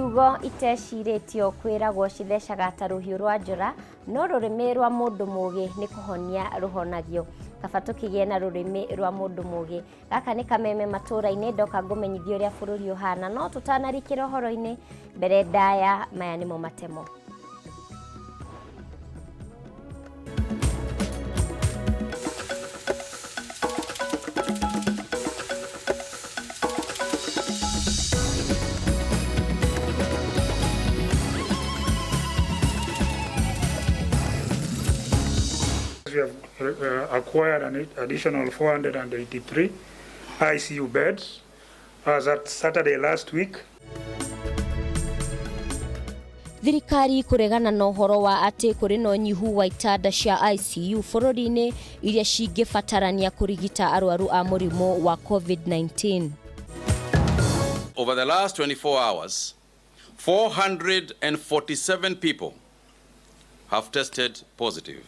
Ciugo itecirĩtio kwĩragwo cithecaga ta rũhiũ rwa njora, no rũrĩmĩ rwa mũndũ mũgĩ nĩ kũhonia rũhonagio. Kaba tũkĩgĩe na rũrĩmĩ rwa mũndũ mũgĩ. Gaka nĩ kameme matũũra-inĩ, ndoka ngũmenyithie ũrĩa bũrũri ũhana, no tũtanarikĩra ũhoro-inĩ, mbere ndaya maya nĩmo matemo. We have acquired an additional 483 ICU beds as at Saturday last week. Thirikari kũregana na ũhoro wa atĩ kũrĩ na ũnyihu wa itanda cia ICU bũrũri-inĩ iria cingĩbatarania kũrigita arwaru a mũrimũ wa COVID-19. Over the last 24 hours, 447 people have tested positive.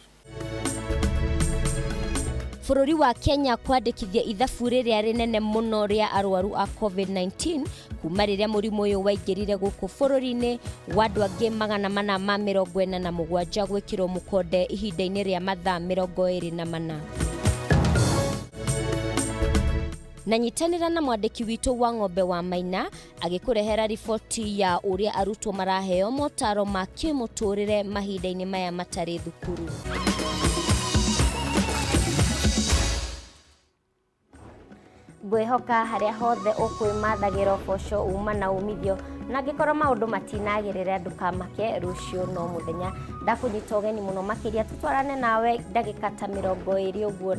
Bũrũri wa Kenya kwandĩkithia ithabu rĩrĩa rĩnene mũno rĩa arwaru a COVID-19 kuma rĩrĩa mũrimũ ũyũ waingĩrire gũkũ bũrũri-inĩ wa andũ angĩ 447 gwĩkĩrwo mũkonde ihinda-inĩ rĩa mathaa 24. Na nyitanĩra na mwandĩki witũ wa Ng'ombe wa Maina agĩkũrehera riboti ya ũrĩa arutwo maraheo motaro ma kĩmũtũrĩre mahinda-inĩ maya matarĩ thukuru. Ngwĩhoka harĩa hothe ũkwĩmathagĩra ũboco uma na umithio, na angĩkorwo maũndũ matinagĩrĩra ndũkamake, rũciũ no mũthenya. Ndakũnyita ũgeni mũno makĩria tũtwarane nawe ndagĩka ta 25 ũguo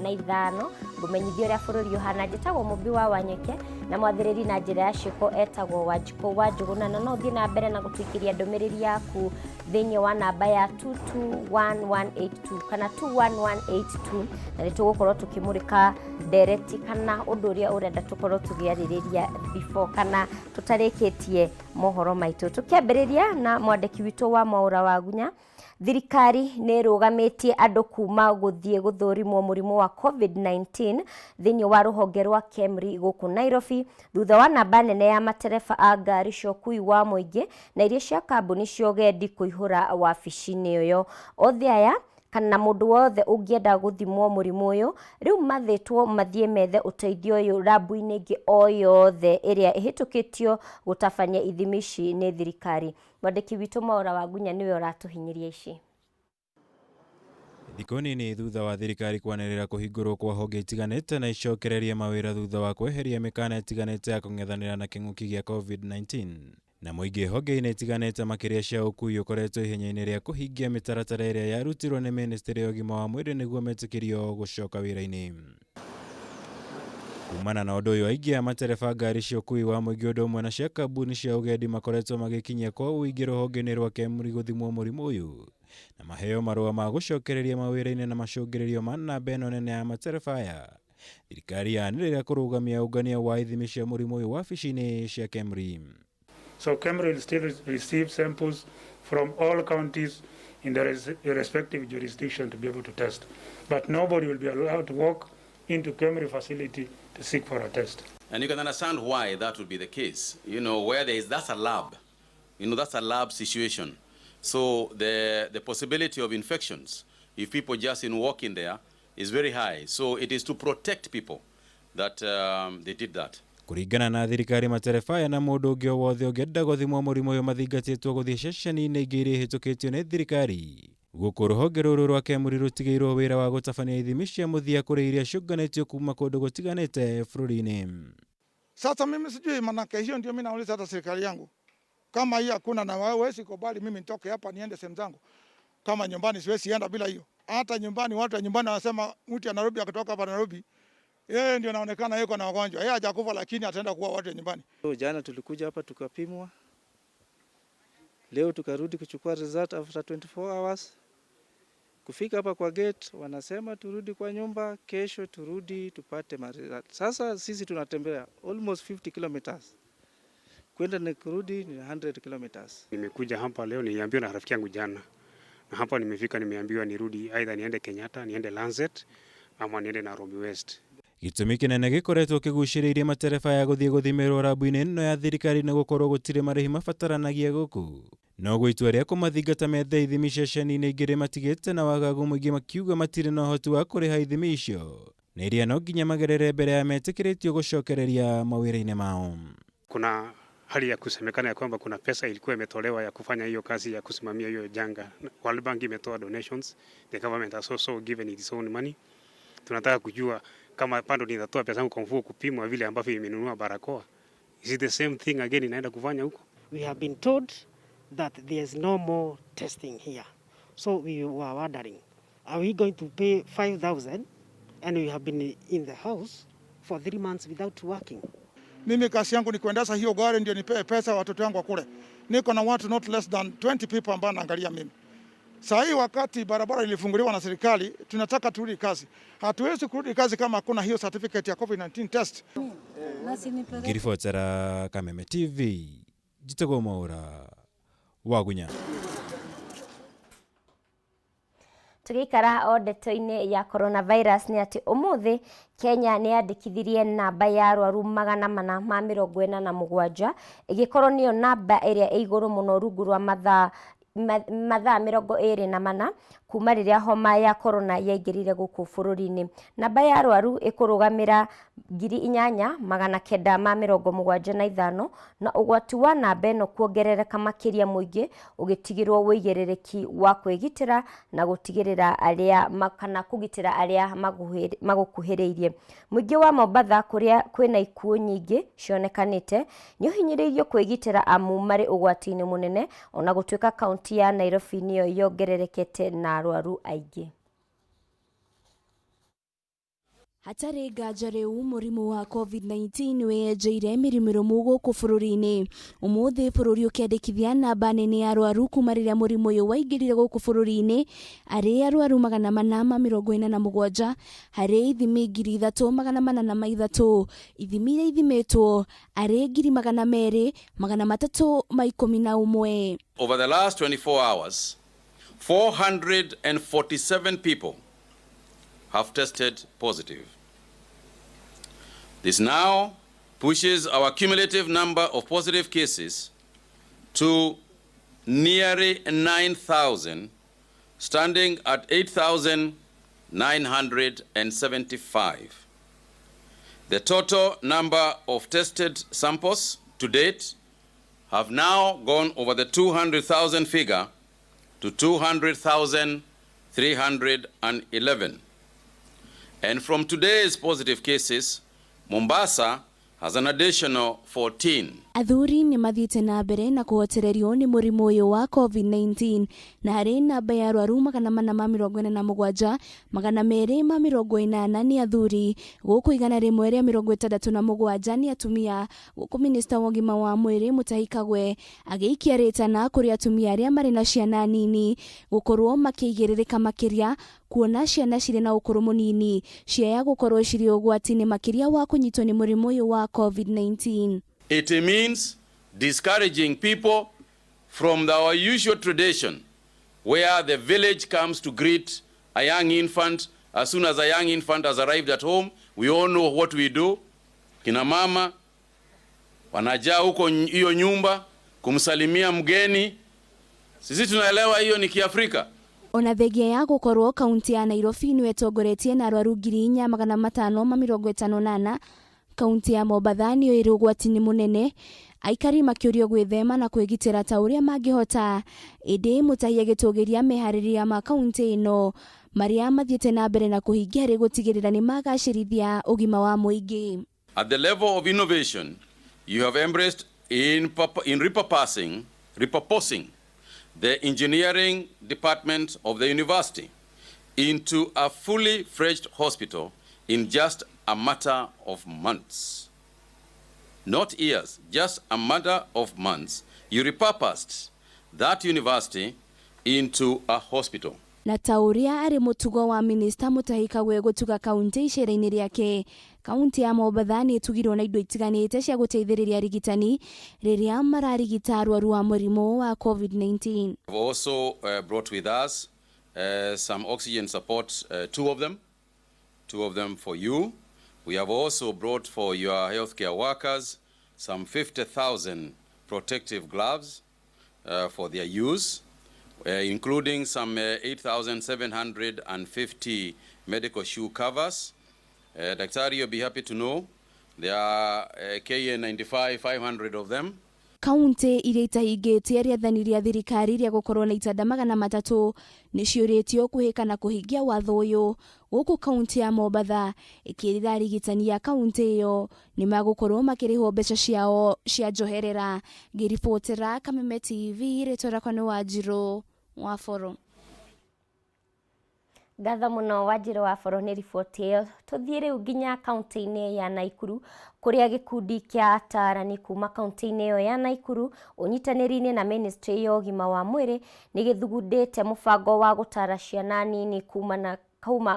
ngũmenyithia ũrĩa bũrũri ũhana. Njĩtagwo Mũmbi wa Wanyeke na mwathĩrĩri na njĩra ya ciĩko etagwo Wanjikũ wa Njũgũna, na no ũthiĩ na mbere na gũtũikĩria ndũmĩrĩri yaku thĩinĩ wa namba ya 221182 kana 21182, na nĩ tũgũkorwo tũkĩmũrĩka ndereti kana ũndũ ũrĩa ũrenda tũkorwo tũgĩarĩrĩria before kana tũtarĩkĩtie mohoro maitũ. Tũkĩambĩrĩria na mwandĩki witũ wa Mwaũra wa Gunya, thirikari nĩ ĩrũgamĩtie andũ kuma gũthiĩ gũthũrimwo mũrimũ wa COVID-19 thĩinĩ wa rũhonge rwa KEMRI gũkũ Nairobi, thutha wa namba nene ya matereba a ngari cia ũkui wa mũingĩ na iria cia kambuni cia ũgendi kũihũra wabici-inĩ ĩyo. Othe aya kana mũndũ wothe ũngĩenda gũthimwo mũrimũ ũyũ rĩu mathĩtwo mathiĩ methe ũteithio ũyũ rabu-inĩ ĩngĩ o yothe ĩrĩa ĩhĩtũkĩtio gũtabania ithimi ici nĩ thirikari. Mwandĩki witũ Mwaũra wa Gunya nĩwe ũratũhinyĩria ici. Thikũ nini thutha wa thirikari kwanĩrĩra kũhingũrwo kwa honge itiganĩte na icokererie mawĩra thutha wa kweheria mĩkana ĩtiganĩte ya kũng'ethanĩra na kĩng'ũki gĩa COVID-19, na mũingĩ honge-inĩ itiganĩte makĩria cia ũkui ũkoretwo ihenya-inĩ rĩa kũhingia mĩtaratara ĩrĩa yarutirwo nĩ ministry ya ũgima wa mwĩrĩ nĩguo metĩkĩrio gũcoka wĩra-inĩ. Kumana na ũndũ ũyũ, aingĩ a matereba ngari cia ũkui wa mũingĩ ũndũ ũmwe na cia kambuni cia ũgendi makoretwo magĩkinyia kwa ũingĩ rũhonge-inĩ rwa KEMRI gũthimwo mũrimũ ũyũ na maheo marũa ma gũcokereria mawĩra-inĩ, na macũngĩrĩrio ma namba ĩno nene ya matereba aya, thirikari yanĩrĩra kũrũgamia ũngania wa ithimi cia mũrimũ ũyũ wabici-inĩ cia KEMRI. So KEMRI will still receive samples from all counties in the respective jurisdiction to be able to test. But nobody will be allowed to walk into KEMRI facility to seek for a test. And you can understand why that would be the case. Where there is, that's a lab. That's a lab situation. So the possibility of infections, if people just in walk in there, is very high. So it is to protect people that they did that. Kũringana na thirikari, matereba aya na mũndũ ũngĩ o wothe ũngĩenda gũthimwo mũrimũ ũyũ mathingatĩtwo gũthiĩ ceceni-inĩ ingĩ iria ihĩtũkĩtio nĩ thirikari. Gũkũ rũhonge rũrũ rwa KEMRI rũtigĩirwo wĩra wa gũtabania ithimi cia mũthia kũrĩ iria ciũnganĩtio kuma kũndũ gũtiganĩte bũrũri-inĩ. Sasa mimi sijui, manake hiyo ndio mimi nauliza hata serikali yangu, kama hii hakuna na wawezi kubali mimi nitoke hapa niende sehemu zangu, kama nyumbani siwezi enda bila hiyo. Hata nyumbani, watu wa nyumbani wanasema mtu ya Nairobi akitoka hapa Nairobi, yeye ndio anaonekana yuko na wagonjwa, yeye hajakufa lakini ataenda kuua watu wa nyumbani. Jana tulikuja hapa tukapimwa, leo tukarudi kuchukua result after 24 hours. Kufika hapa kwa gate wanasema turudi kwa nyumba, kesho turudi tupate result. Sasa sisi tunatembea almost 50 kilometers kwenda na kurudi ni 100 kilometers. Nimekuja hapa leo, niliambiwa na rafiki yangu jana, na hapa nimefika, nimeambiwa nirudi, aidha niende Kenyatta, niende Lancet ama niende Nairobi West. Gĩtũmi kĩnene gĩkoretwo kĩgucĩrĩirie matereba ya gũthiĩ gũthimĩrwo rabu-inĩ ĩno ya thirikari nĩ gũkorwo gũtirĩ marĩhi mabataranagia gũkũ. Noguo itua rĩa kũmathingata methe ithimi ceceni-inĩ ingĩ rĩmatigĩte na wagagu mũingĩ makiuga matirĩ na ũhoti wa kũrĩha ithimi icio na iria no nginya magerere mbere ya metĩkĩrĩtio gũcokereria mawĩra-inĩ mao. Kuna hali ya kusemekana ya kwamba kuna pesa ilikuwa imetolewa ya kufanya hiyo kazi ya kusimamia hiyo janga. World Bank imetoa donations, the government has also given its own money. Tunataka kujua kama bado nitatoa pesa yangu kwa mfuko kupimwa vile ambavyo imenunua barakoa. Is it the same thing again inaenda kufanya huko? We have been told that there is no more testing here. So we were wondering, are we going to pay 5,000 and we have been in the house for 3 months without working? Mimi kazi yangu ni kuendesha hiyo gari ndio nipewe pesa watoto wangu wakule. Niko na watu not less than 20 people ambao naangalia mimi. Saa hii wakati barabara ilifunguliwa na serikali, tunataka turudi kazi. Hatuwezi kurudi kazi kama hakuna hiyo certificate ya COVID-19 test. Ngiribotera Kameme TV, njĩtagwo Mwaũra wa Gunya. Tũgĩikara o ndeto-inĩ ya coronavirus nĩ atĩ ũmũthĩ Kenya nĩ yandĩkithirie namba ya arwaru 447, ĩgĩkorwo nĩyo namba ĩrĩa ĩ igũrũ mũno rungu rwa mathaa 24 kuma rĩrĩa homa ya corona yaingĩrire gũkũ bũrũri-inĩ. Namba ya arwaru ĩkũrũgamĩra 8975, na ũgwati wa namba ĩno kuongerereka makĩria mũingĩ ũgĩtigĩrwo ũigĩrĩrĩki wa kwĩgitĩra na gũtigĩrĩra arĩa kana kũgitĩra arĩa magũkuhĩrĩirie. Mũingĩ wa Mombatha kũrĩa kwĩna ikuũ nyingĩ cionekanĩte nĩ ũhinyĩrĩirio kwĩgitĩra amu marĩ ũgwati-inĩ mũnene, ona gũtuĩka kaunti ya Nairobi nĩyo yongererekete na arwaru aingĩ. Hatarĩ nganja rĩu mũrimũ wa COVID-19 wĩyenjeire mĩrimũ gũkũ bũrũri-inĩ. Ũmũthĩ bũrũri ũkĩandĩkithia namba nene ya arwaru kuma rĩrĩa mũrimũ ũyũ waingĩrire gũkũ bũrũri-inĩ, arĩ arwaru 447 harĩ ithimi 3403, ithimi iria ithimĩtwo arĩ 200,311. Over the last 24 hours, 447 people have tested positive. This now pushes our cumulative number of positive cases to nearly 9,000, standing at 8,975. The total number of tested samples to date have now gone over the 200,000 figure to 200,311. And from today's positive cases, Mombasa has an additional 14. Athuri nĩ mathiĩte na mbere na kũhotererio nĩ mũrimũ ũyũ wa COVID-19, na harĩ namba ya arwaru 447, 280 nĩ athuri, gũkũ 167 nĩ atumia, gũkũ minista wa ũgima wa mwĩrĩ Mutahi Kagwe agĩikia rĩtana kũrĩ atumia arĩa marĩ na ciana nini gũkorwo makĩigĩrĩrĩka makĩria, kuona ciana cirĩ na ũkũrũ mũnini ciaya gũkorwo cirĩ ũgwati-inĩ makĩria wa kũnyitwo nĩ mũrimũ ũyũ wa COVID-19. It means discouraging people from our usual tradition where the village comes to greet a young infant. As soon as a young infant has arrived at home, we all know what we do. Kina mama wanajaa huko hiyo nyumba kumsalimia mgeni. Sisi tunaelewa hiyo ni Kiafrika. Ona thengia ya gũkorwo kaunti ya Nairobi nĩyo ĩtongoretie na arwaru 4554, kaunti ya Mombatha nĩyo ĩrĩ ũgwati-inĩ mũnene, aikari makĩũrio gwĩthema na kwĩgitĩra ta ũrĩa mangĩhota. Ĩndĩ Mutahi agĩtũgĩria meharĩria ma kaunti ĩno marĩa mathiĩte na mbere na kũhingia harĩ gũtigĩrĩra nĩ magacĩrithia ũgima wa mũingĩ. At the level of innovation, you have embraced in repurposing the engineering department of the university into a fully fledged hospital in just a matter of months. Not years, just a matter of months. You repurposed that university into a hospital. Na ta ũrĩa arĩ mũtugo wa minista Mutahi Kagwe gũtuga kaunti icera-inĩ rĩake, kaunti ya Mombatha nĩ ĩtugirwo na indo itiganĩte cia gũteithĩrĩria arigitani rĩrĩa mararigita arwaru a mũrimũ wa COVID-19. We've also brought with us some oxygen support, two of them for you. We have also brought for your healthcare workers some 50,000 protective gloves for their use, including some 8,750 medical shoe covers. Daktari, you'll be happy to know there are KN95, 500 of them. Kaunti iria itahingĩtie rĩathani rĩa thirikari rĩa gũkorwo na itanda 300 nĩciũrĩtio kũhĩka na kũhingia watho ũyũ gũkũ kaunti ya Mombatha ĩkĩrĩra arigitani a kaunti ĩyo nĩmagũkorwo makĩrĩhwo mbeca ciao cia njoherera. Ngĩribotera Kameme TV, rĩtwa rĩakwa nĩ Wanjirũ wa Boro. Ngatho mũno Wanjirũ wa Boro nĩ riboti ĩyo. Tũthiĩ rĩu nginya kaunti-inĩ ya Naikuru kũrĩa gĩkundi kĩa atarani kuma kaunti-inĩ ĩyo ya Naikuru ũnyitanĩri-inĩ na ministry ya ũgima wa mwĩrĩ nĩ gĩthugundĩte mũbango wa gũtara ciana nini kuma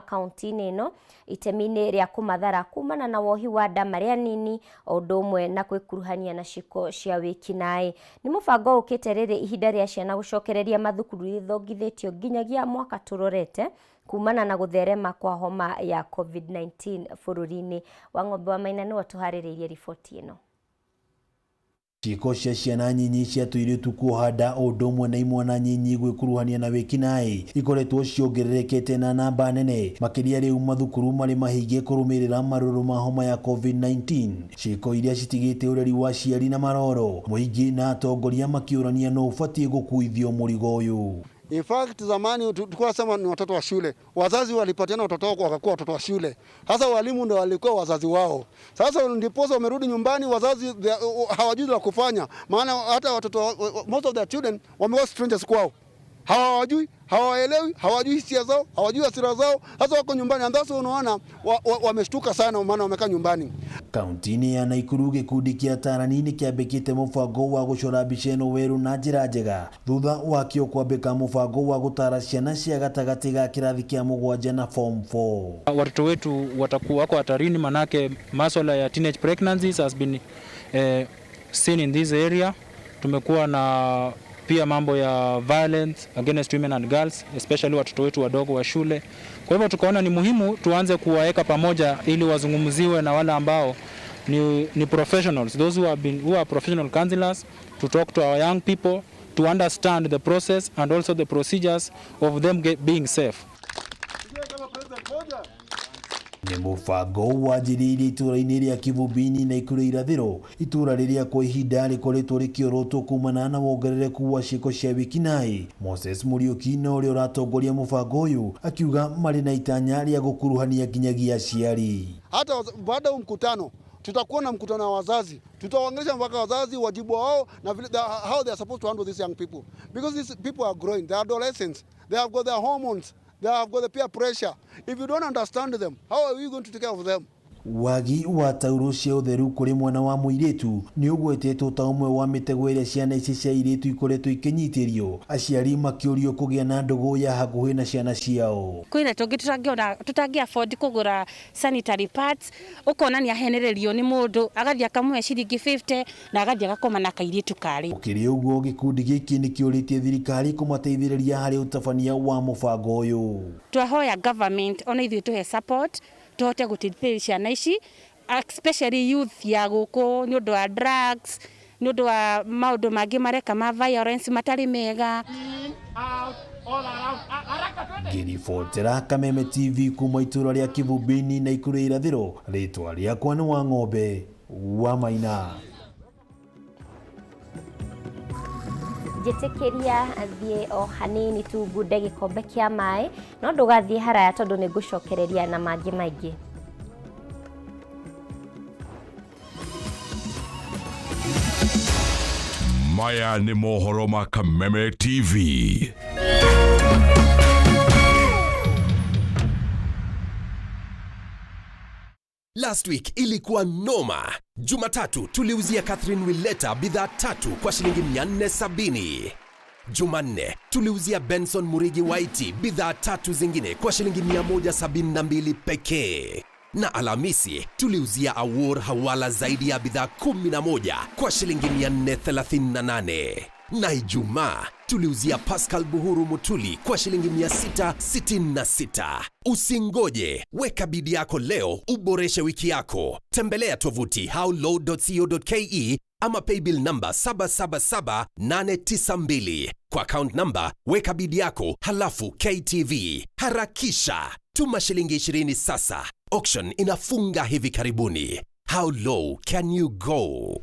kaunti-inĩ ĩno itemi-inĩ rĩa kũmathara kumana na wohi wa nda marĩ anini o ũndũ ũmwe na kwĩkuruhania na ciĩko cia wĩkinaĩ. Nĩ mũbango ũkĩte rĩrĩ ihinda rĩa ciana gũcokereria mathukuru rĩthongithĩtio nginyagia mwaka tũrorete kumana na gũtherema kwa homa ya COVID-19 bũrũri-inĩ. Wang'ombe wa Maina nĩwe ũtũharĩrĩirie riboti ĩno. Ciĩko cia ciana nyinyi cia tũirĩtu kuoha nda o ũndũ ũmwe na imwana nyinyi gwĩkuruhania na wĩkinaĩ ikoretwo ciongererekete na namba nene makĩria rĩu mathukuru marĩ mahinge kũrũmĩrĩra marũrũ ma homa ya COVID-19. Ciĩko iria citigĩte ũreri wa aciari na maroro mũingĩ na atongoria makĩũrania no ũbatiĩ gũkuithio mũrigo ũyũ. In fact, zamani tulikuwa sema ni watoto wa shule. Wazazi walipatiana watoto wao wakakuwa watoto wa shule. Sasa walimu ndio walikuwa wazazi wao. Sasa ndiposa wamerudi nyumbani, wazazi hawajui la kufanya. Maana hata watoto, most of their children wamekuwa strangers kwao. Hawajui, hawaelewi, hawajui hisia zao, hawajui hasira zao. Sasa wako nyumbani, and that's unaona wameshtuka sana maana wamekaa nyumbani. Kaunti-inĩ ya Naikuru gĩkundi kĩa atarani nĩ kĩambĩkĩte mũbango wa gũcora mbica ĩno werũ na njĩra njega thutha wakĩo kwambĩka mũbango wa gũtara ciana cia gatagatĩ ga kĩrathi kĩa mũgwanja na form 4. Watoto wetu watakuwa wako hatarini manake masuala ya teenage pregnancies has been seen in this area. Tumekuwa na pia mambo ya violence against women and girls, especially watoto wetu wadogo wa shule. Kwa hivyo tukaona ni muhimu tuanze kuwaeka pamoja ili wazungumziwe na wale ambao ni professionals, those who are professional counselors, to talk to our young people, to understand the process and also the procedures of them being safe. Nĩ mũbango wanjĩrĩirie itũũra-inĩ rĩa Kivumbini na Nakuru irathĩro, itũũra rĩrĩa kwa ihinda rĩkoretwo rĩkĩorotwo kumana na wongerereku wa ciĩko cia wĩkinaĩ. Moses Mũriũki na ũrĩa ũratongoria mũbango ũyũ akiuga marĩ na itanya rĩa gũkuruhania nginyagia aciari. Hata baada ya mkutano tutakuwa na mkutano wa wazazi, tutawaongelesha mpaka wazazi wajibu wao na vile how they are supposed to handle these young people, because these people are growing, they are adolescents, they have got their hormones, they have got the peer pressure. If you don't understand them, how are you going to take care of them? Wagi wa tauro cia ũtheru kũrĩ mwana wa mũirĩtu nĩ ũgwetetwo ta ũmwe wa mĩtego ĩrĩa ciana ici cia airĩtu ikoretwo ikĩnyitĩrio, aciari makĩũrio kũgĩa na ndũgũ ya hakuhĩ na ciana ciao. Kwĩna tũngĩ tũtangĩona, tũtangĩ afford kũgũra sanitary pads, ũkona nĩ ahenererio nĩ mũndũ agathiĩ akamũhe ciringi 50 na agathiĩ agakoma na kairĩtu karĩ. Gũkĩrĩ ũguo, gĩkundi gĩkĩ nĩkĩũrĩtie thirikari kũmateithĩrĩria harĩ ũtabania wa mũbango ũyũ. Twahoya government ona ithuĩ tũhe support tuhote gũteithĩrĩria ciana ici, especially youth ya gũkũ, nĩ ũndũ wa drugs, nĩ ũndũ wa maũndũ mangĩ mareka ma violence matarĩ mega. Ngĩribotera Kameme TV kuma itũũra rĩa Kivumbini na Nakuru irathĩro, rĩtwa rĩakwa nĩ Wang'ombe wa Maina. Njĩtĩkĩria thiĩ o hanini tu ngunde gĩkombe kĩa maĩ, no ndũgathiĩ haraya tondũ nĩ ngũcokereria na mangĩ maingĩ. Maya nĩ mohoro ma Kameme TV. Last week ilikuwa noma. Jumatatu tuliuzia Catherine Willeta bidhaa 3 kwa shilingi 470. Jumanne tuliuzia Benson Murigi Waiti bidhaa 3 zingine kwa shilingi 172 pekee. Na Alhamisi tuliuzia Awor Hawala zaidi ya bidhaa 11 kwa shilingi 438. Na Ijumaa tuliuzia Pascal Buhuru Mutuli kwa shilingi 666. Usingoje, weka bidi yako leo uboreshe wiki yako. Tembelea tovuti howlow.co.ke ama paybill number 777892. Kwa account number weka bidi yako halafu KTV. Harakisha, tuma shilingi 20 sasa. Auction inafunga hivi karibuni. How low can you go?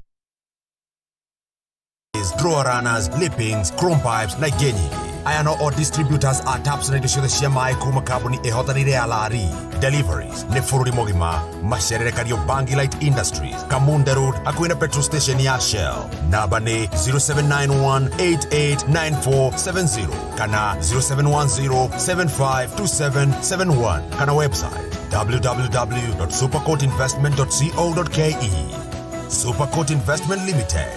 Draw runners, lippings, chrome pipes na ingĩ nyingĩ. Aya no o distributors a taps na indo ciothe cia maĩ kuma kambuni ĩhotanĩire ya Lari. Deliveries nĩ bũrũri mũgima. Macerere Kariobangi Light Industries, Kamunde Road, hakuhĩ na petrol station ya Shell. Namba nĩ 0791889470 kana 0710752771 kana website www.supercoatinvestment.co.ke. Supercoat Investment Limited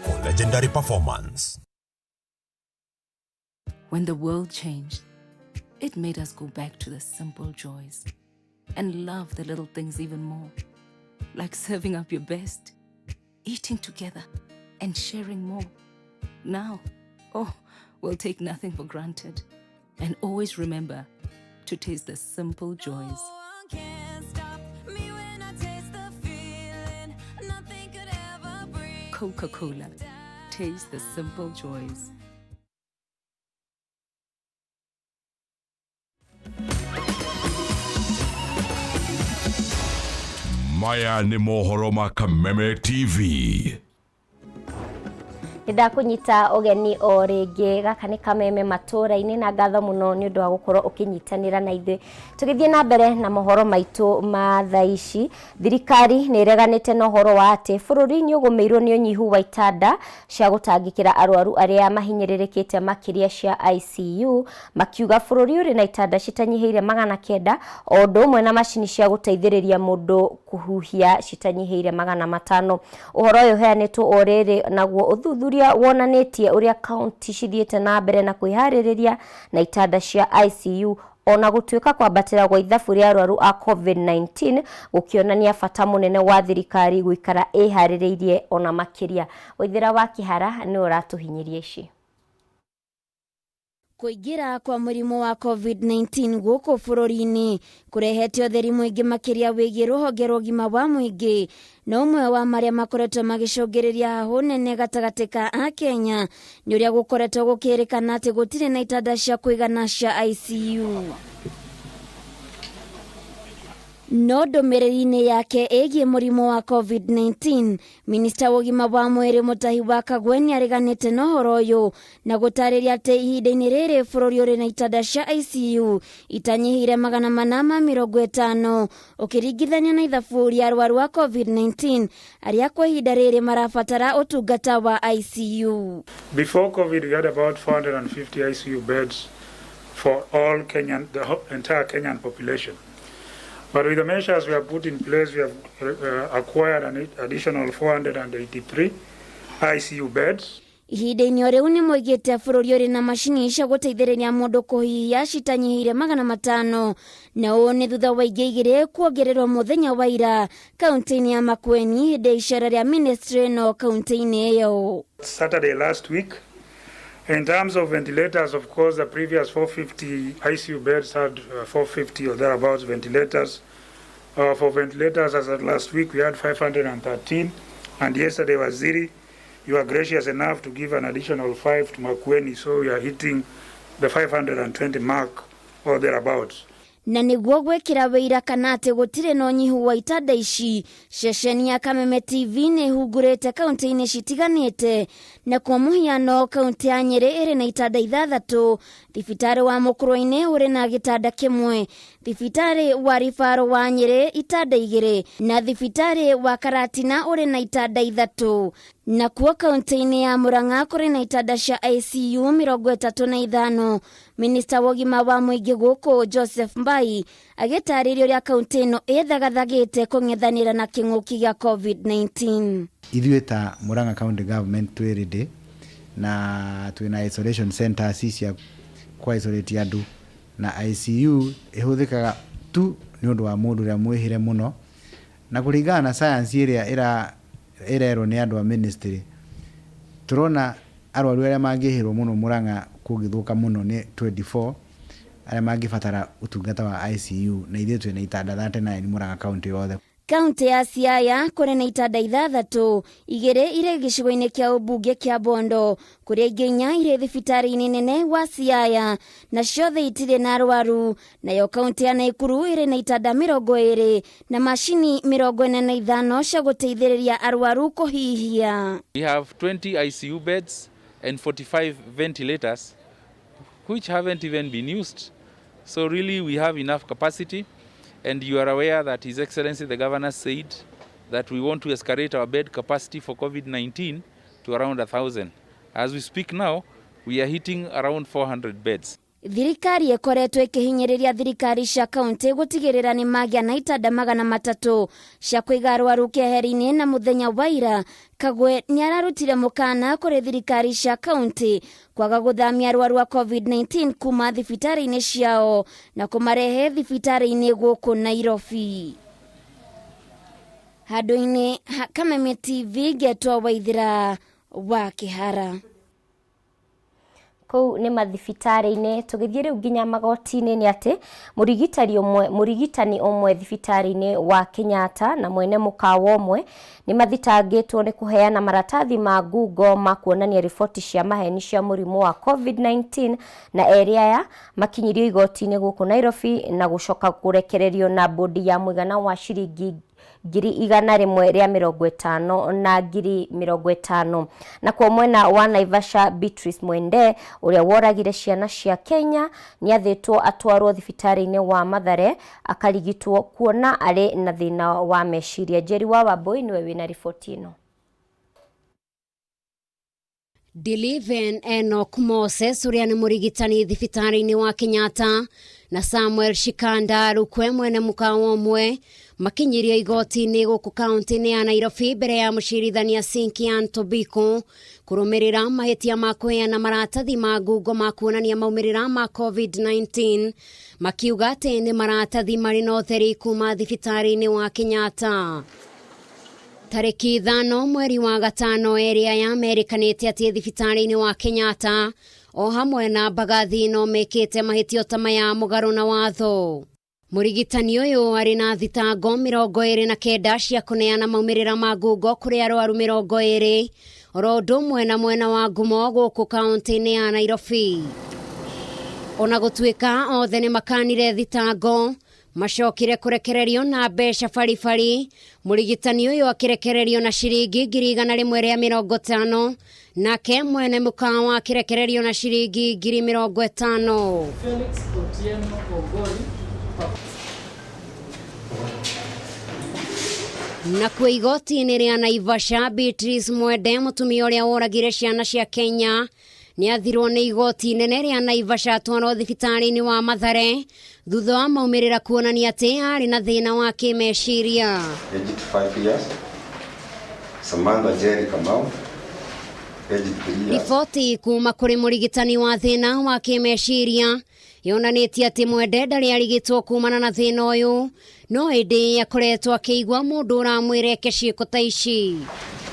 for legendary performance. When the world changed, it made us go back to the simple joys and love the little things even more, like serving up your best, eating together, and sharing more. Now, oh, we'll take nothing for granted and always remember to taste the simple joys. Coca Cola. Taste the simple joys. Maya nĩ mohoro ma Kameme TV. Nĩ ndakũnyita ũgeni o rĩngĩ. Gaka nĩ Kameme matũra-inĩ, na ngatho mũno nĩ ũndũ wa gũkorwo ũkĩnyitanĩra na ithuĩ. Tũgĩthiĩ na mbere na mohoro maitũ ma thaa ici, thirikari nĩ ĩreganĩte na ũhoro wa atĩ bũrũri nĩ ũgũmĩirwo nĩ ũnyihu wa itanda cia gũtangĩkĩra arwaru arĩa mahinyĩrĩrĩkĩte makĩria cia ICU, makiuga bũrũri ũrĩ na itanda citanyihĩire 900 o ũndũ ũmwe na macini cia gũteithĩrĩria mũndũ kũhuhia citanyihĩire 500. Ũhoro ũyũ ũheanĩtwo o rĩrĩ naguo ũthuthuria wonanĩtie ũrĩa kaunti cithiĩte na mbere na kwĩharĩrĩria na itanda cia ICU, ona gũtuĩka kwambatĩra gwa ithabu rĩa arwaru a COVID-19 gũkĩonania bata mũnene wa thirikari gũikara ĩharĩrĩirie ona makĩria. Waithĩra wa Kĩhara nĩwe ũratũhinyĩria ici. Kũingĩra kwa mũrimũ wa COVID-19 gũkũ bũrũri-inĩ kũrehete ũtheri mũingĩ makĩria wĩgiĩ rũhonge rwa ũgima wa mũingĩ, na ũmwe wa marĩa makoretwo magĩcũngĩrĩria hahũ nene gatagatĩ ka Akenya nĩ ũrĩa gũkoretwo gũkĩrĩkana atĩ gũtirĩ na itanda cia kũigana cia ICU. No ndũmĩrĩri-inĩ yake ĩgiĩ mũrimũ wa COVID-19, minista wa ũgima wa mwĩrĩ Mutahi wa Kagwe nĩ areganĩte na ũhoro ũyũ na gũtarĩria atĩ ihinda-inĩ rĩrĩ bũrũri ũrĩ na itanda cia ICU itanyihĩire 450 ũkĩringithania na ithabu rĩa arwaru a COVID-19 arĩa kwa ihinda rĩrĩ marabatara ũtungata wa ICU. Before COVID, we had about 450 ICU beds for all Kenyan, the entire Kenyan population. But with the measures we have put in place, we have acquired an additional 483 ICU beds. Ihinda-inĩ o rĩu nĩ moigĩte bũrũri ũrĩ na macini cia gũteithĩrĩria mũndũ kũhihia citanyihĩire 500, na ũũ nĩ thutha wa ingĩ igĩrĩ kuongererwo mũthenya wa ira kaunti-inĩ ya Makueni hĩndĩ ya icera rĩa ministry ĩno kaunti-inĩ ĩyo. Saturday last week. In terms of ventilators, of course, the previous 450 ICU beds had 450 or thereabouts ventilators. For ventilators, as of last week, we had 513, and yesterday was 0. You are gracious enough to give an additional 5 to Makueni, so we are hitting the 520 mark or thereabouts. Na nĩguo gwĩkĩra wĩira kana atĩ gũtirĩ na ũnyihu wa itanda ici, ceceni ya Kameme TV nĩ ĩhungurĩte kaunti-inĩ citiganĩte, na kwa mũhiano kaunti ya Nyĩrĩ ĩrĩ na itanda 6, thibitarĩ wa Mũkũrwe-inĩ ũrĩ na gĩtanda kĩmwe, thibitarĩ wa Ribaro wa Nyĩrĩ itanda 2, na thibitarĩ wa Karatina ũrĩ na itanda 3. Nakuo kaunti-inĩ ya Murang'a kũrĩ na itanda cia ICU 35. Minista wa ũgima wa mũingĩ gũkũ Joseph Mbai agĩtarĩria ũrĩa kaunti ĩno ĩthagathagĩte kũng'ethanĩra na kĩng'ũki gĩa COVID-19. Ithuĩ ta Murang'a County Government twĩ ready na twĩna isolation centers cia kũ isolate andũ, na ICU ĩhũthĩkaga tu nĩ ũndũ wa mũndũ ũrĩa mwĩhĩre mũno, na kũringana na science ĩrĩa ĩrerwo nĩ andũ a ministry, tũrona Arwaru arĩa mangĩhĩrwo mũno Murang'a kũngĩthũka mũno nĩ 24 arĩa mangĩbatara ũtungata wa ICU, na ithuĩ twĩna itanda 39 Murang'a County yothe. Kaunti ya Siaya kũrĩ na itanda 6, 2 irĩ gĩcigo-inĩ kĩa ũmbunge kĩa Bondo, kũrĩa ingĩ 4 irĩ thibitarĩ-inĩ nene wa Siaya, na ciothe itirĩ na arwaru. Nayo kaunti ya Naikuru ĩrĩ na itanda 20 na macini 45 cia gũteithĩrĩria arwaru kũhihia. We have 20 ICU beds and 45 ventilators which haven't even been used. So really we have enough capacity, and you are aware that His Excellency the Governor said that we want to escalate our bed capacity for COVID-19 to around 1,000. As we speak now, we are hitting around 400 beds. Thirikari ĩkoretwo ĩkĩhinyĩrĩria thirikari cia kaunti gũtigĩrĩra nĩ magĩa na itanda 300 cia kũiga arwaru keheri-inĩ. Na mũthenya wa ira Kagwe nĩ ararutire mũkana kũrĩ thirikari cia kaunti kwaga gũthamia arwaru a COVID-19 kuma thibitarĩ-inĩ ciao na kũmarehe thibitarĩ-inĩ gũkũ Nairobi. Handũ-inĩ ha Kameme TV, ngetwo Waithira wa Kĩhara. Kũu nĩ mathibitarĩ-inĩ. Tũgĩthiĩ rĩu nginya magoti-inĩ, nĩ atĩ mũrigitani ũmwe thibitarĩ-inĩ wa Kenyatta na mwene mũkawa ũmwe nĩ mathitangĩtwo nĩ kũheana maratathi ma ngungo ma kuonania riboti cia maheni cia mũrimũ wa COVID-19, na erĩ aya makinyirio igoti-inĩ gũkũ Nairobi na gũcoka kũrekererio na bodi ya mũigana wa ciringi 150,000 na 50,000. Na kwa mwena wa Naivasha, Beatrice Mwende ũrĩa woragire ciana cia Kenya nĩathĩtwo atwarwo thibitarĩ-inĩ wa Mathare akarigitwo kuona arĩ na thĩna wa meciria. Njeri wa Wambui nĩwe wĩna riboti ĩno. Deliven Enoch Moses ũrĩa nĩ mũrigitani thibitarĩ-inĩ wa Kenyatta na Samuel Shikanda Rukwe mwene mũkawa ũmwe makinyirio igoti-inĩ gũkũ kaunti-inĩ ya Nairobi mbere ya mũcirithania Sinkian Tobiko kũrũmĩrĩra mahĩtia ma kũheana maratathi ma ngungo ma kuonania maumĩrĩra ma COVID-19, makiuga atĩ nĩ maratathi marĩ na ũtheri kuma thibitarĩ-inĩ wa Kenyatta. Tarĩki 5 mweri wa 5 erĩ aya merĩkanĩte atĩ thibitarĩ-inĩ wa Kenyatta o hamwe na Mbagathi no mekĩte mahĩtio ta maya mũgarũ na watho. Mũrigitani ũyũ arĩ na thitango 29 cia kũneana maumĩrĩra ma ngungo kũrĩ arwaru 20 oro ũndũ ũmwe na mwena wa ngumo gũkũ kaunti-inĩ ya Nairobi. Ona gũtuĩka othe nĩ makanire thitango, macokire kũrekererio na mbeca baribari. Mũrigitani ũyũ akĩrekererio na ciringi 150,000, nake mwene mũkawa akĩrekererio na ciringi 50,000. Felix Otieno Ogori. Na kuo igoti-inĩ rĩa Naivasha, Beatrice Mwende mũtumia ũrĩa woragire ciana cia Kenya nĩ athirwo nĩ igoti inene rĩa Naivasha atwarwo thibitarĩ-inĩ wa Mathare thutha wa maumĩrĩra kuonania atĩ arĩ na thĩna wa kĩmeciria. Aged 5 years, Samantha Jerry Kamau, aged 3 years. Riboti kuma kũrĩ mũrigitani wa thĩna wa kĩmeciria yonanĩtie atĩ Mwende ndarĩ arigitwo kumana na thĩna ũyũ, no ĩndĩ akoretwo akĩigua mũndũ ũramwĩra eke ciĩko ta ici.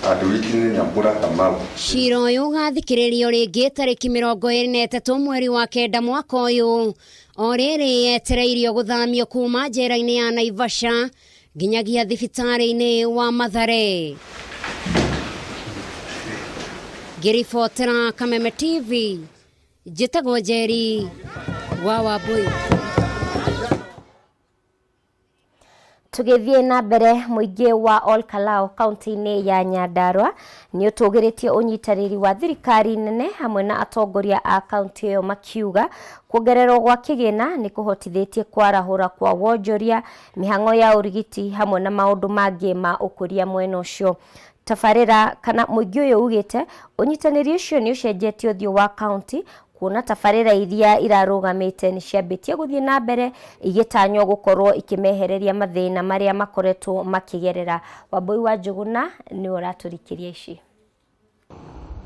And Whitney Nyambura Kamau. Cira ũyũ ũgathikĩrĩrio rĩngĩ tarĩki 23 mweri wa 9 mwaka ũyũ, o rĩrĩ etereirio gũthamio kuma njera-inĩ ya Naivasha nginyagia thibitarĩ-inĩ wa Mathare. Ngĩribotera Kameme TV, njĩtagwo Njeri wa Wambui. Tũgĩthiĩ na mbere, mũingĩ wa Ol Kalou kaunti-inĩ ya Nyandarua nĩ ũtũgĩrĩtie ũnyitanĩri wa thirikari nene hamwe na atongoria a kaunti ĩyo, makiuga kuongererwo gwa kĩgĩna nĩ kũhotithĩtie kwarahũra kwa wonjoria, mĩhang'o ya ũrigiti hamwe na maũndũ mangĩ ma ũkũria mwena ũcio. Tabarĩra kana mũingĩ ũyũ ugĩte ũnyitanĩri ũcio nĩ ũcenjetie ũthiũ wa kaunti, kuona tabarĩra iria irarũgamĩte nĩ ciambĩtie gũthiĩ na mbere igĩtanywo gũkorwo ikĩmehereria mathĩna marĩa makoretwo makĩgerera. Wambui wa Njũgũna nĩwe ũratũrikĩria ici.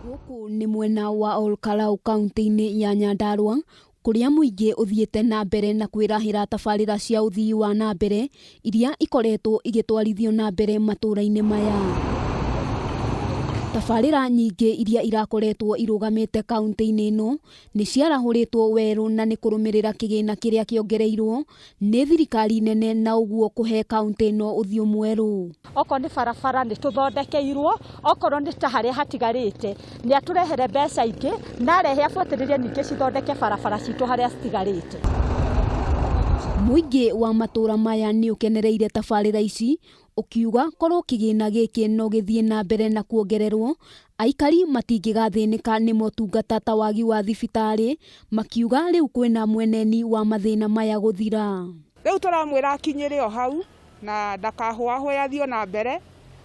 Gũkũ nĩ mwena wa Ol Kalou kaunti-inĩ ya Nyandarua kũrĩa mũingĩ ũthiĩte na mbere na kwĩrahĩra tabarĩra cia ũthii wa na mbere iria ikoretwo igĩtwarithio na mbere matũũra-inĩ maya. Tabarĩra nyingĩ iria irakoretwo irũgamĩte kaunti-inĩ ĩno nĩ ciarahũrĩtwo werũ na nĩ kũrũmĩrĩra kĩgĩna kĩrĩa kĩongereirwo nĩ thirikari nene na ũguo kũhe kaunti ĩno ũthiũ mwerũ. Okorwo nĩ barabara nĩ tũthondekeirwo, okorwo nĩ ta harĩa hatigarĩte nĩ atũrehere mbeca ingĩ na arehe abuatĩrĩrie ningĩ cithondeke barabara citũ harĩa citigarĩte. Mũingĩ wa matũra maya nĩ ũkenereire tabarĩra ici ũkiuga korwo kĩgĩna gĩkĩ no gĩthiĩ na mbere na kuongererwo aikari matingĩgathĩnĩka nĩ motungata ta wagi wa thibitarĩ, makiuga rĩu kwĩna mweneni wa mathĩna maya gũthira. Rĩu tũramwĩra akinyĩre o hau na ndakahũahũe athiĩ na mbere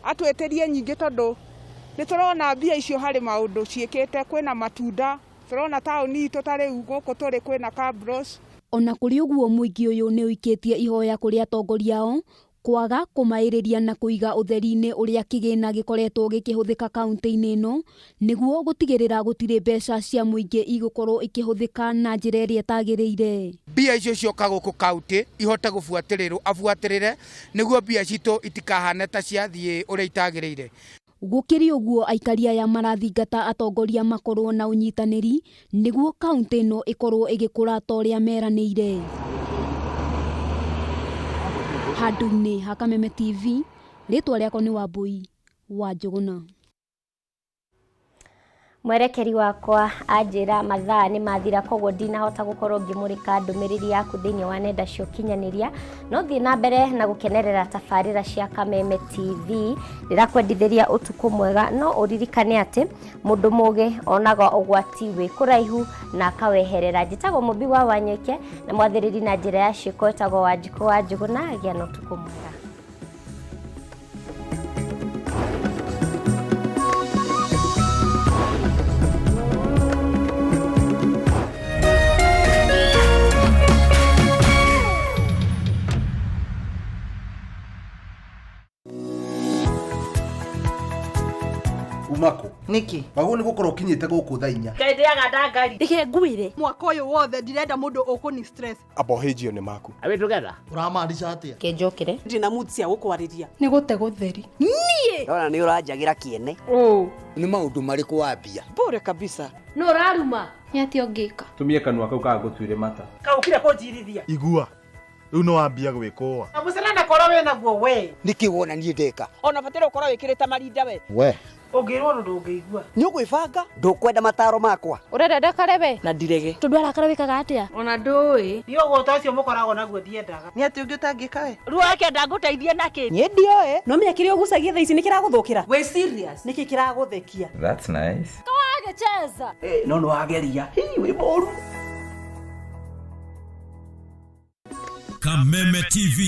atwĩtĩrie nyingĩ tondũ nĩ tũrona mbia icio harĩ maũndũ ciĩkĩte, kwĩna matunda tũrona taũni itũ ta rĩu gũkũ tũrĩ kwĩna Kabros. Ona kũrĩ ũguo mũingĩ ũyũ nĩ ũikĩtie ihoya kũrĩ atongoria ao kwaga kũmaĩrĩria na kũiga ũtheri-inĩ ũrĩa kĩgĩna gĩkoretwo gĩkĩhũthĩka kaunti-inĩ ĩno nĩguo gũtigĩrĩra gũtirĩ mbeca cia mũingĩ igũkorwo ikĩhũthĩka na njĩra ĩrĩa ĩtagĩrĩire. Mbia icio cioka gũkũ kaunti ihote gũbuatĩrĩrwo abuatĩrĩre nĩguo mbia citũ itikahane ta ciathiĩ ũrĩa itagĩrĩire. Gũkĩrĩ ũguo aikari aya marathingata atongoria makorwo na ũnyitanĩri nĩguo kaunti ĩno ĩkorwo ĩgĩkũra ta ũrĩa meranĩire. Handũ-inĩ ha Kameme TV, rĩtwa rĩakwa nĩ Wambui wa Njũgũna. Mwerekeri wakwa anjĩra mathaa nĩ mathira koguo ndinahota gũkorwo ngĩmũrĩka ndũmĩrĩri yaku thĩinĩ wa nenda cia ũkinyanĩria, no thiĩ na mbere na gũkenerera tabarĩra cia Kameme TV. Ndĩrakwendithĩria ũtukũ mwega, no ũririkane atĩ mũndũ mũgĩ onaga ũgwati wĩ kũraihu na akaweherera. Njĩtagwo Mũmbi wa Wanyeke na mwathĩrĩri na njĩra ya ciĩko ĩtagwo Wanjikũ wa Njũgũna. Gĩa na ũtukũ mwega. Umako niki wagwo ni gukorwo kinyite guku thaa inya ngai ndiaga ndangari reke ngwire mwaka uyu wothe ndirenda mundu ukuni stress abohĩnjio nĩ maku Are we together? Uramaanisha atia kenjokire ndina mood cia gukwariria ni gute gutheri nie ndona ni uranjagira kiene ni maundu mariku wambia bure kabisa no raruma ni atia ungika tumie kanua kau kagutuire mata kaukire kunjirithia igua riu no wambia gwikũa mucana ndakorwo wĩ naguo we niki wona niĩ ndeka ona batire ukorwo wikirite marinda we we ungirwo ndu ndungĩigua nĩ ũgwĩbanga ndukwenda mataro makwa urenda ndakare na ndirege tondu arakara wikaga atia ona ndũĩ niĩ ũgũta ũcio mũkoragwo naguo ndiendaga nĩ atĩ ũngĩ ũtangĩka we ruo akenda ngũteithie nakĩ niĩ ndioĩ no menya kĩrĩa ũgucagia thaa ici nĩ kĩragũthũkĩra wĩ serious nĩkĩ kĩragũthekia That's nice. Kawagĩcheza no nĩ wageria hi wĩ mũru. Kameme TV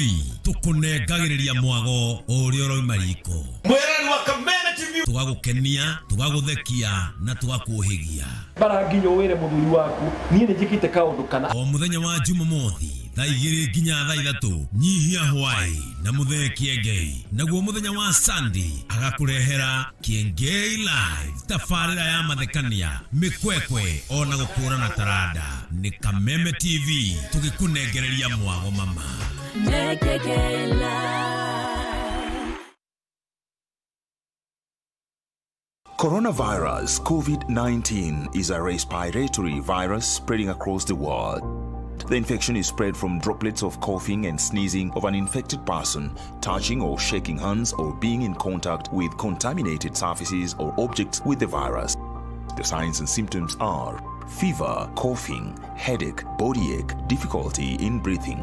tukunengagĩrĩria mwago ũrĩa ũrauma riko. Mwĩrani wa Kameme TV tũgagũkenia, tũgagũthekia na tũgakũhĩgia. Bara nginya wĩre mũthuri waku niĩ nĩ njĩkĩte kaũndũ kana o mũthenya wa Jumamothi thaa 2 nginya thaa 3 nyihia hwai na mũthee Kĩengei, naguo mũthenya wa Sunday agakũrehera Kĩengei Live, tabarĩra ya mathekania, mĩkwekwe ona gũkũrana taranda. Nĩ Kameme TV tũgĩkũnengereria mwago mama. Coronavirus COVID-19 is a respiratory virus spreading across the world. The infection is spread from droplets of coughing and sneezing of an infected person, touching or shaking hands, or being in contact with contaminated surfaces or objects with the virus. The signs and symptoms are fever, coughing, headache, body ache, difficulty in breathing.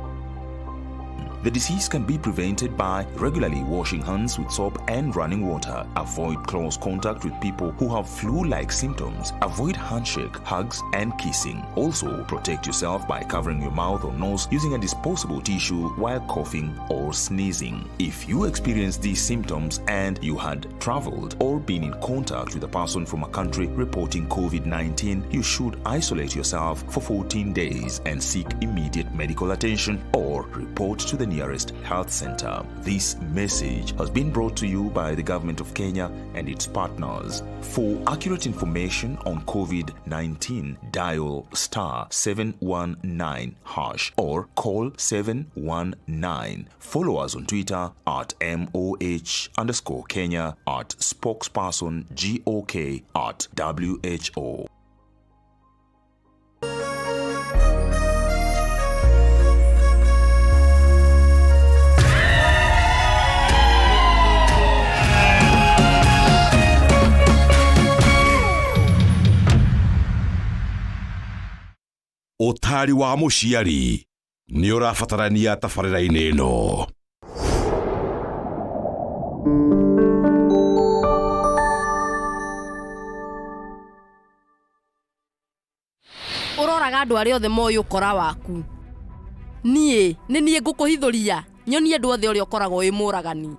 The disease can be prevented by regularly washing hands with soap and running water. Avoid close contact with people who have flu-like symptoms. Avoid handshake, hugs, and kissing. Also, protect yourself by covering your mouth or nose using a disposable tissue while coughing or sneezing. If you experience these symptoms and you had traveled or been in contact with a person from a country reporting COVID-19, you should isolate yourself for 14 days and seek immediate medical attention or report to the nearest health center. This message has been brought to you by the Government of Kenya and its partners. For accurate information on COVID 19, dial star 719 hash or call 719. Follow us on Twitter at MOH underscore Kenya, at spokesperson GOK, at WHO. Ũtaari wa mũciari nĩ ũrabatarania tabarĩra-inĩ ĩno. Ũroraga andũ arĩa othe moĩ ũkora waku. Niĩ nĩ niĩ ngũkũhithũria nyonie andũ othe ũrĩa ũkoragwo wĩ mũragani.